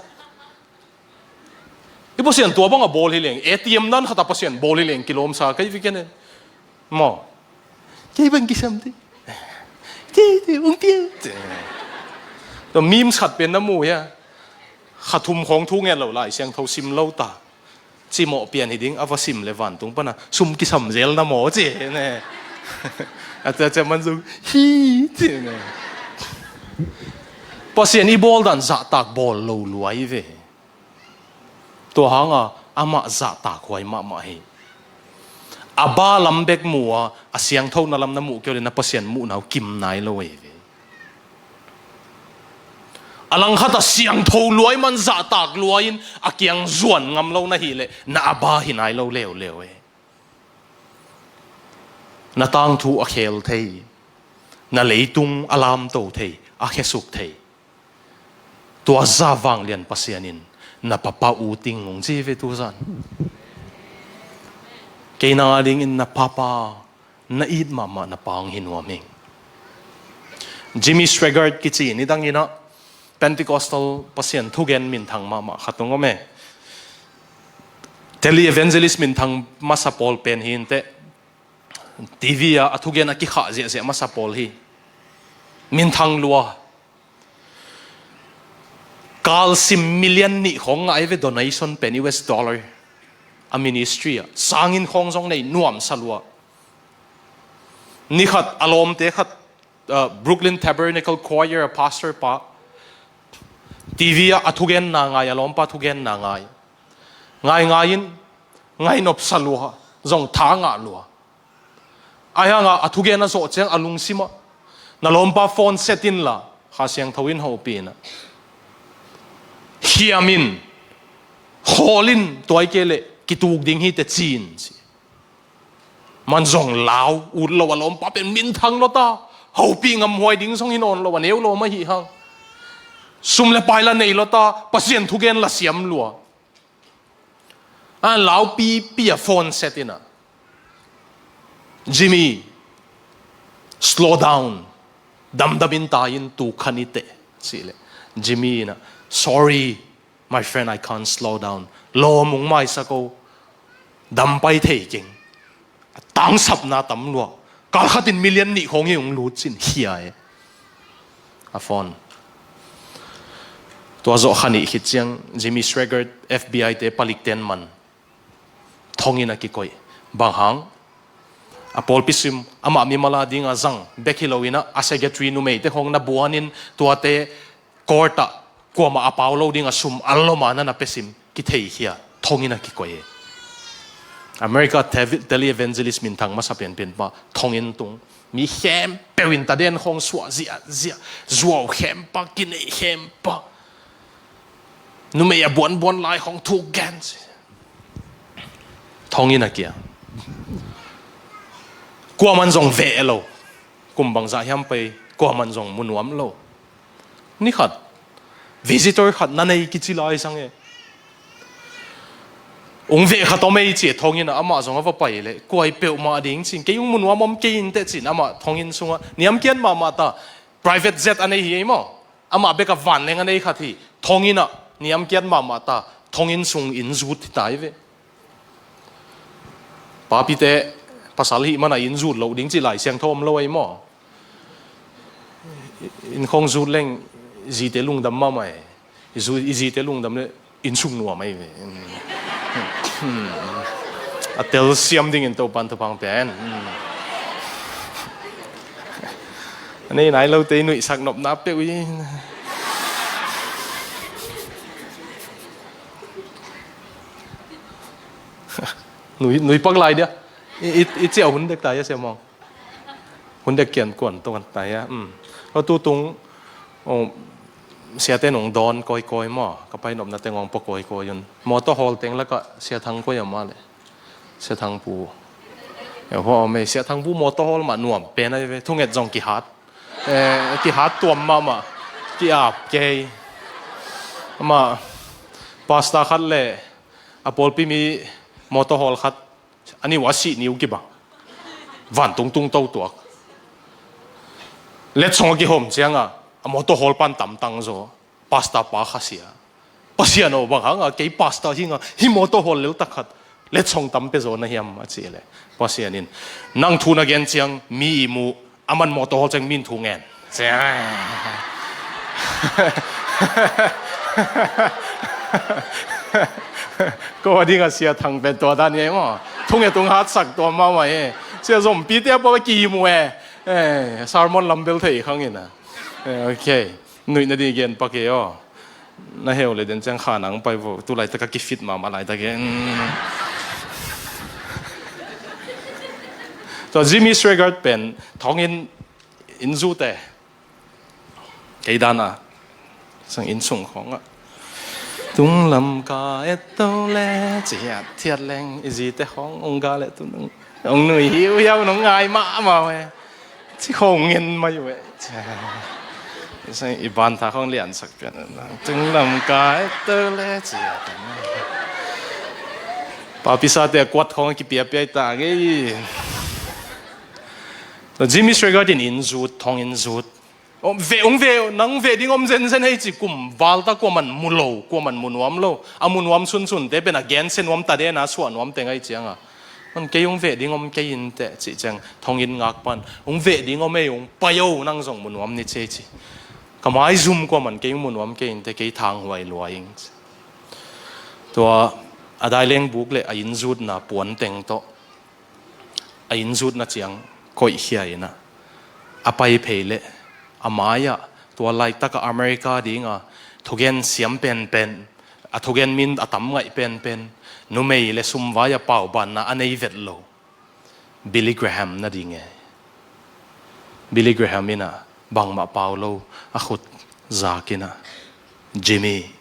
I Pasian tua bang a bawl hi leng, A T M nan khat a Pasian bawl hi leng kilawm sa kei vi ken e. Maw. Kei bang kisam ti. Kei ti, ung ti. Tua memes khat pen na mu hia? Kha thum khawng thu ngen lo, Lai Siangtho sim lo ta. Cimawh pian hi ding, a va sim leh vantung pan a sum kisam zel na maw ci ne. A cia cia man zong, "Hi," ci ne. Pasian i bawl dan zahtak bawl lo lua hi ve. Tua hanga amah zahtakhuai mahmah hi. Abba lam bek mu a, a siangthona lam na muh kei uh leh na Pasian muhna uh kim nai lo hi ve. A langkhat a siangtho lua ahih man, zahtak lua in a kiang zuan ngam lo na hih leh na Abba hi nai lo leuleu e. Na tangthu a khel thei, na leitung a lamto thei, a khesuk thei, tua zah vanglian Pasian in na papa ut ding hong ci ve tu zan. Kei nang a dingin na papa, na it mahmah na Pa hong hi nuam ing. Jimmy Swaggart kici, nidangin ah Pentecostal Pasian thugen minthang mahmah khat hong om e. Tele evangelist minthang masa pawl pen hi inteh. T V ah a thugen a kikhah ziahziah masa pawl hi. Minthang lua. Kalsim million nih khawng ngah hi ve, donation pen U S dollar. A ministry ah sangin khawng zong nei, nuamsa lua. Ni khat a lawmte khat, uh, Brooklyn Tabernacle Choir a pastor pa, T V ah a thugenna ngai, a lawmpa thugenna ngai. Ngai ngai in, ngainopsa lua, zong tha ngah lua. Ahi hanga a thugen a zawh ciang a lungsim ah, "Na lawmpa phone set inla, Kha Siangtho in hopih in ah, hiam in, khawl in, tua hi kei leh kituk ding hi teh," ci-in ci. Man zong lau ut lo, a lawmpa pen minthang lo ta, hopih ngamhuai ding zong hi nawn lo, a neu lawm ahi hang. Sum le pai la nei lo ta, Pasian thugen la siam lua. A laupipi a phone set in ah, "Jimmy, slow down. Damdam in tai in, tu khan i teh," ci leh Jimmy in ah, "Sorry, my friend, I can't slow down. Lawm hong maisak o. Dam pai thei keng. A tangsapna tam lua. Kalkhat in million nih khawng hi hong lut," ci-in khia e. A phone. Tua zawh kha nih khit ciang Jimmy Swaggart, F B I te, palikten man thonginn a kikoih. Bang hang? A pawlpi sum amah mimal a dinga zang bek hi lo in ah, a secretary numeite khawng na buanin tuate court ah kuamah a pau lo dinga sum a lom a na na pia sim kitheikhia, thonginn a kikoih e. America tele-, tele-evangelist minthang masa penpen pa thonginn tung. Mi khempeuh in taden khawng suah ziahziah, zuau khempa, kineih khempa. Numei a buanbuan lai khawng thuk gen. Thonginn a kia. Kuaman zong veh lo. Kum bangzah hiam pei, kuaman zong mu nuam lo. Ni khat, visitor khat na nei kici lai sang e. Ung veh khat om ei ci e, thonginn ah amah zong a va pai leh, "Kuai peuhmah ding," ci-in, "Kei ung mu nuam om kei inteh," ci-in amah thonginn sungah, niamkiat mahmah ta, private jet a nei hi ei maw. Amah bek a vanleng a nei khat hi, thonginn ah niamkiat mahmah ta, thonginn sung inn zut hi ta hi ve. Papite, pasal hih mana inn zut loh ding cih Lai Siangtho om lo ei maw. Inn khawng zut leng, zite lungdam mahmah e. I zu-, i zite lungdam leh inn sung nuam ei ve. A telsiam dingin Topan thupha pia hen. A nei nai lote i nuihsak nopna peuh hi. Nui, nui pak lai dia. I, i, i ciah hun dek ta hia, Sia Mawng? Hun dek kian kuan tung ta hia? Um. Ko tu tung, oh, siate nung dawn kawikawi maw? Ka pai nopna teng hong pua kawikawi un. Mawtaw hawl teng lakah Sia Thang koi a mah le? Sia Thang pu. Eh, hua om ei, Sia Thang pu mawtaw hawl mah nuam pen ahi ve. Thunget zong kihat. Eh, kihat tuam mahmah. Ki-ap kei. Amah, pastor khat le a pawlpi mi mawtaw hawl khat, a niu a sih niu kibang. Vantung tung to tuak. Letsong a kihawm ciangah a mawtaw hawl pan tamtang zaw. Pastor pa khasia. Pasian aw, bang hanga kei pastor hi nga, hih mawtaw hawl lel tak khat letsong tam pia zaw na hiam, a cih leh, Pasian in, nang thu na gen ciang mi i muh, aman mawtaw hawl ciang min thu ngen. Ko a dingah Sia Thang pen tua dan hi ei maw? Thunget tung hatsak tua mahmah hi. Sia Zompi te a pawh ki mu e. Eh, sermon lam bel thei khang in a. Eh, ok. Nuih na ding gen pak e aw. Na heu le den ciang kha nang pai vo. Tu laitak a kifit mahmah laitak e. Tua Jimmy Swaggart pen thonginn inn zute. Kei dan a, sang inn sung khawngah, tunglam ka et to le, ci hiat thiat leng, i zite khawng ong ga le tu nung, ong nui hiuhiau nong ngai mahmah uh e. Ci khawng ngen mai uh e. Sang i ban tha khawng liansak pian. Tunglam ka et to le, ci hiat. Papisate a kuat khawng a kipiapia i ta ngei. Jimmy Swaggart in inn zut, thonginn zut. Ong ve, ong ve, nang ve ding om zenzen hei ci, kum val ta kuaman mu lo, kuaman mu nuam lo. A mu nuam sunsunte pen a gensia nuam ta den a suah nuam teng ahi cianga. Man kei ong ve ding om kei inteh cih ciang thonginn ngak pan. Ong ve ding om ei, ong pai o, nang zong mu nuam ni ci ei ci. Ka maizum kuaman kei ong mu nuam kei inteh, kei thanghuai lua ing ci. Tua a daileng buk le a inn zutna puan teng tawh a inn zutna ciang koihkhia in a, a pai phei leh a mai-ah tua laitak a America dinga thugen siam penpen, a thugen min a tam ngaih penpen, numei le sumvai a paubanna a nei vet lo Billy Graham na ding e. Billy Graham in a bangmah pau lo a khut zak in a, Jimmy,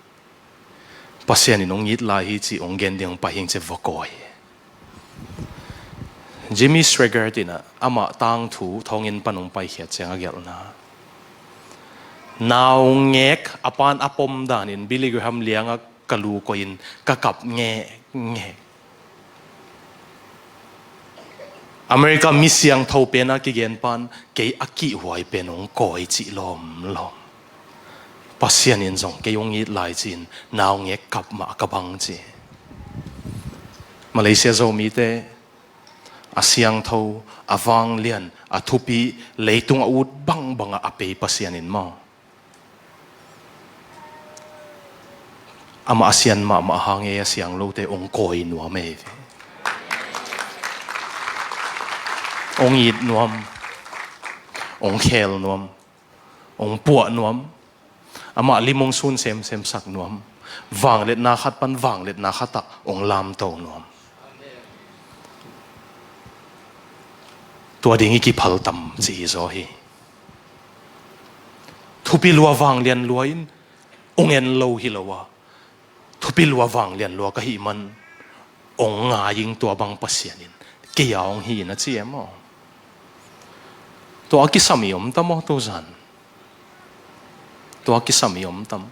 Pasian in ong it lai hi ci ong gen ding ong pai hing ci a va kawi. Jimmy Swaggart in a, amah tangthu thonginn pan ong paikhiat ciang a gelhna, naungek a pan a pom danin Billy Graham liangah ka lu koihin ka kap ngekngek. America mi siangtho pen a kigen pan kei a kihhuai pen ong kawi cih lawmlawm. Pasian in zong kei ong it lai ci-in naungek kap mah ka bang ci. Malaysia Zomite a siangtho, a vanglian, a thupi, leitung a ut bangbangah a pei Pasian in maw, amah a sian mahmah hang ei a siang lote ong kawi nuam ei. Ong it nuam, ong khel nuam, ong puah nuam, amah lim ong sun semsem sak nuam, vangliatna khat pan vangliatna khatah ong lamto nuam. Tua ding i kiphal tam ci hi zaw hi. Thupi lua vanglian lua in ong en lo hi lo a, thupi lua vanglian lua ka hih man ong ngai ing tua bang Pasian in kei a ong hi na ci e maw? Tua a kisam i om tam aw tuzan? Tua a kisam i om tam?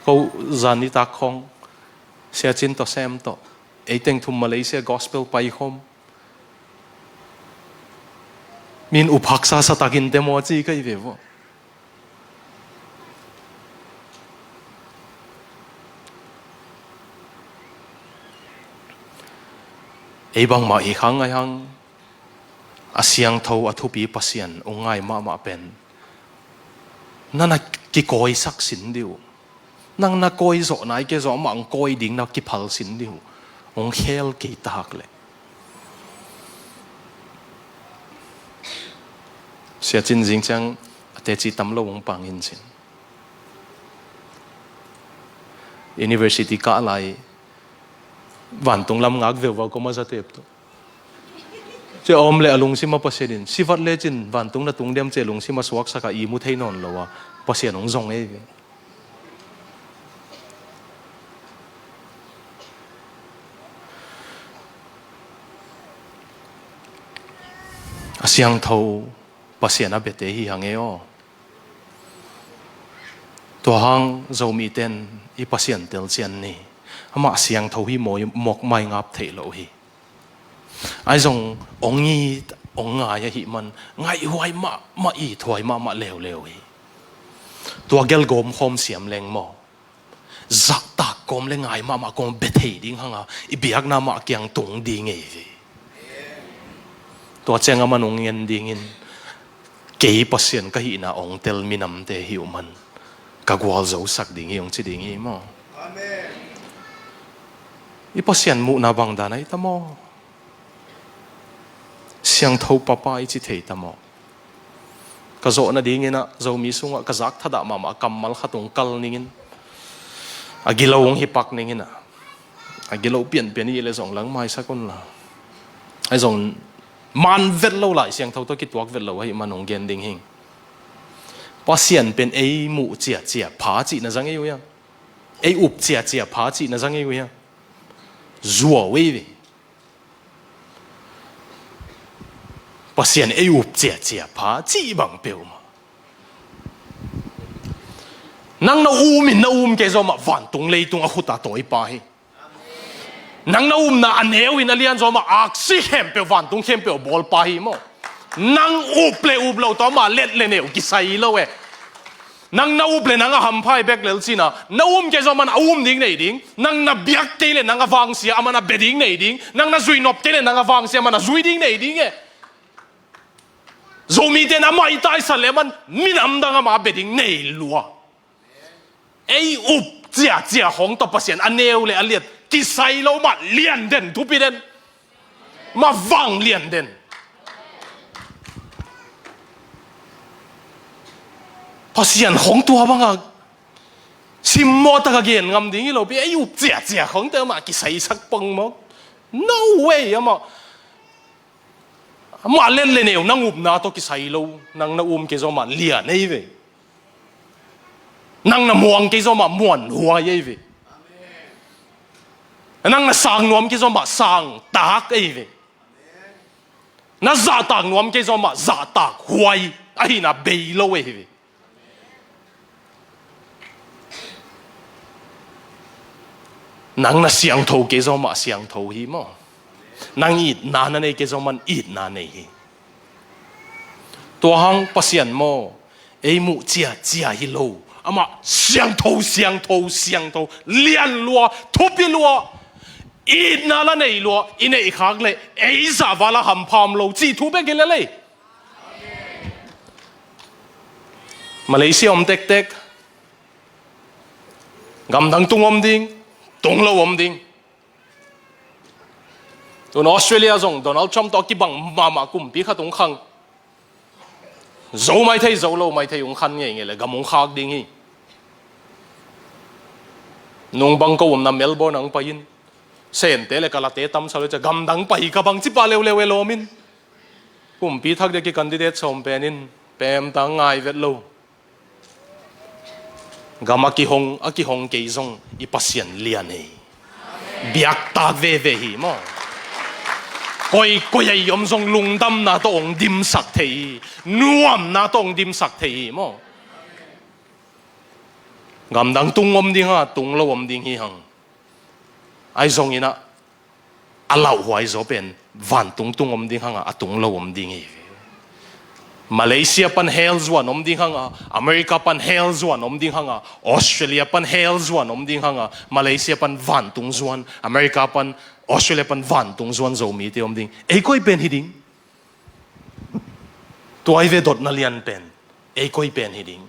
Ko zan i tak khawng Sia Cin tawh Sem tawh ei teng thum Malaysia gospel paikhawm. Min uphaksa sa takin te maw ci ka hi ve vua. Ei bangmah hi khang ngai hang, a siangtho a thupi Pasian ong ngai mahmah pen na na kikawisak sin dih uh. Nang na kawi zawh nai kei zawh amah ong kawi ding na kiphal sin dih uh. Ong khel kei tak leh. Sia Cin zing ciang a teci tam lo ong pang in cin. University kah lai Vantung lam ngak veuvau kua mah zatep tu. Cia om le a lungsim a Pasian in sivat lecin vantung na tung diam cia lungsim a suaksak a i mu thei nawn lo a Pasian hong zong ei ve. A siangtho Pasian a biate hi hang ei aw. Tua hang Zomiten i Pasian telcian ni. Amah siangtho hi maw, mawk mai ngap theih loh hi. Ai zong ong it ong ngai ahih man ngaihhuai mahmah, ithuai mahmah leuleu hi. Tua gel gawm khawm siam leng maw, zahtak kawm le ngai mahmah kawm bia thei ding hanga i biakna mah kiang tung ding ei hi. Tua ciang amah nong ngen dingin kei Pasian ka hihna ong tel minamte hi uh man ka gualzosak ding hi ong ci ding hi maw. I Pasian muhna bang dan ahi ta maw? Siangtho papa i ci thei ta maw? Ka zawh nadingin ah Zomi sungah ka zak thadah mahmah kammal khat ong kal ningin a gilo ong hi pak ningin ah, a gilo pianpian i le zong lang maisak unla, ai zong man vet lo lai siangtho tawh kituak vet lo ahih man ong gen ding hing. Pasian pen ei muh ciacia pha cihna zang ei uh hiam? Ei up ciacia pha cihna zang ei uh hiam? Zuau ei ve. Pasian ei up ciacia pha cih bang peuhmah. Nang na um in na um kei zawmah vantung leitung a khut a tawipa hi. Nang na umna a neu in a lian zawmah aksi khempeuh vantung khempeuh a bawlpa hi maw. Nang up le up lo tawh amah let le neu kisai lo e. Nang na up le nang a hampha hi bek lel cina, na um kei zawmah a um ding nei ding. Nang na biak kei le nang a vangsia amah na bia ding nei ding. Nang na zui nop kei le nang a vangsia amah na zui ding nei ding e. Zomite in amah i taisan le amah minam dang amah bia ding nei lua. Ei up ciacia hong tawh Pasian a neu le a liat kisai lo mah lian den thupi den. Mah vang lian den. Pasian hong tua banga simmawh taka gen ngam ding hi lo pi, ei up ciacia hong tawh mah kisaisak pong maw. No way amah. Amah let le neu nang upna tawh kisai lo, nang na um kei zawmah lian ei ve. Nang na muang kei zawmah muanhuai ei ve. Nang na sang nuam kei zawmah sang tak ei ve. Na zahtak nuam kei zawmah zahtak huai ahihna bei lo ei ve. Nang na siangtho kei zawmah siangtho hi maw. Nang itna na nei kei zawmah itna nei hi. Tua hang Pasian maw, ei muh ciacia hi lo. Amah siangtho, siangtho, siangtho, lian lua, thupi lua, itna la nei lua, i neih khak le ei zahval a hampha om lo cih thu bek hi le lei. Malaysia om tektek, gamdang tung om ding, tung lo om ding. Tun Australia zong Donald Trump tawh a kibang mahmah kumpi khat ung khang. Zo mai thei, zo lo mai thei ung khan ngeingei le gam ung khak ding hi. Nung bang ko umna Melbourne ang pai in, Sente le Kalate tamsa lo cia gamdang pai ka bang cipa leuleu e lawm in. Kumpi thak dia ki candidate sawm pen in pemta ngai vet lo. Gam a kihong, a kihong kei zong i Pasian lian ei. Biaktak veve hi maw. Koi, koi a i om zong lungdamna tawh ong dimsak thei hi. Nuamna tawh ong dimsak thei hi maw. Gamdang tung om ding hang, tung lo om ding hi hang. Ai zong inah a lauhuai zaw pen vantung tung om ding hanga a tung lo om ding hi. Malaysia pan hell zuan om ding hanga, America pan hell zuan om ding hanga, Australia pan hell zuan om ding hanga, Malaysia pan vantung zuan, America pan, Australia pan vantung zuan Zomite om ding. Ei koi pen hi ding. Tua hi ve dotna lian pen. Ei koi pen hi ding.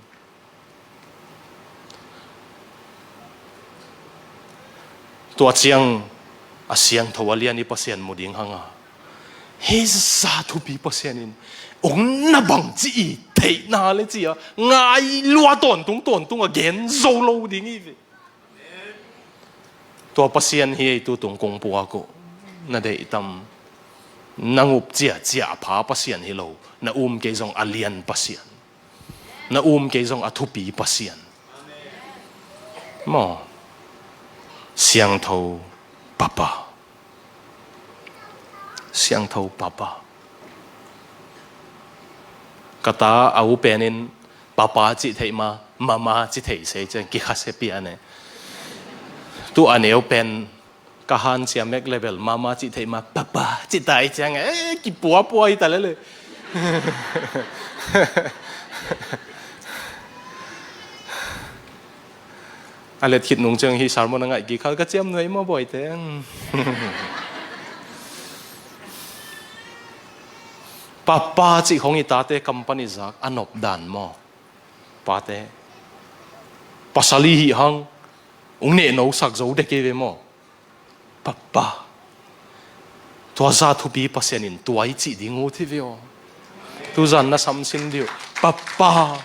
Tua ciang a siangtho a lian i Pasian mu ding hanga. Hei za thupi Pasian in ong na bang ci i theihna le cia ngai lua tawntung tawntung a gen zo lo ding hi ve. Tua Pasian hi ei, tu tung kong puak uh. Na deih tam? Na ngup ciacia a pha Pasian hi lo, na um kei zong a lian Pasian, na um kei zong a thupi Pasian. Maw? Siangtho Papa. Siangtho Papa. Ka ta a u penin Papa cih theih ma, Mama cih thei sei ciang kikhasia pian e. Tu a neu pen ka hanciam mek level, Mama cih theih ma, Papa cih tai ciang e, kipuapua hi ta lele. A let khit nung ciang hi sermon a ngaih kik khal ka ciam nuai maw, Bawi teng? Papa cih khong i tate company zak a nop dan maw? Pate, pasal i hih hang ung nehno sak zo dek ei ve maw? Papa. Tua zah thupi Pasian in tua i cih ding uh hi ve aw. Tuzan na samsin dih uh. Papa,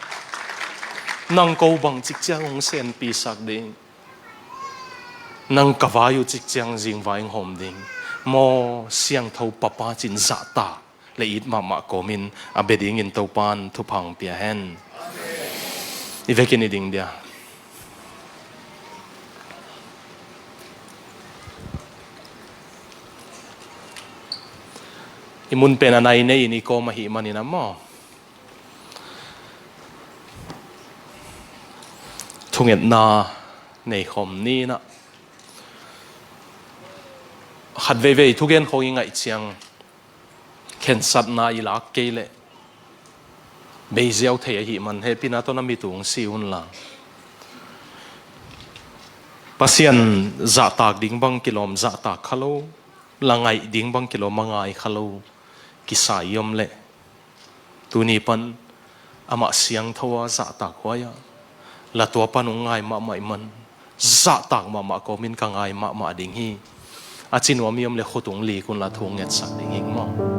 nang ko bang cik ciang ung senpi sak ding? Nang ka vai uh cik ciang zingvai ung hawm ding. Maw, siangtho Papa cin zahtak le it mahmah kawmin a bia dingin Topan thupha ong pia hen. I vekin i ding dia. I mun pen a nai nei in i kawm ahih manin a maw, thungetna nei khawm ni in a, khat veivei thugen khawng i ngaih ciang khensatna i lak kei leh bei ziau thei ahih man hehpihna tawh na mit uh ung si un la. Pasian zahtak ding bang kilawm zahtak kha lo, la ngaih ding bang kilawm a ngai kha lo kisa i om leh, tuni pan amah siangtho a zahtak huai a, la tua pan ung ngai mahmah i man, zahtak mahmah kawmin ka ngai mahmah ding hi. A ci nuam i om leh khut ung lik un la, thu ung ngetsak ding hi maw.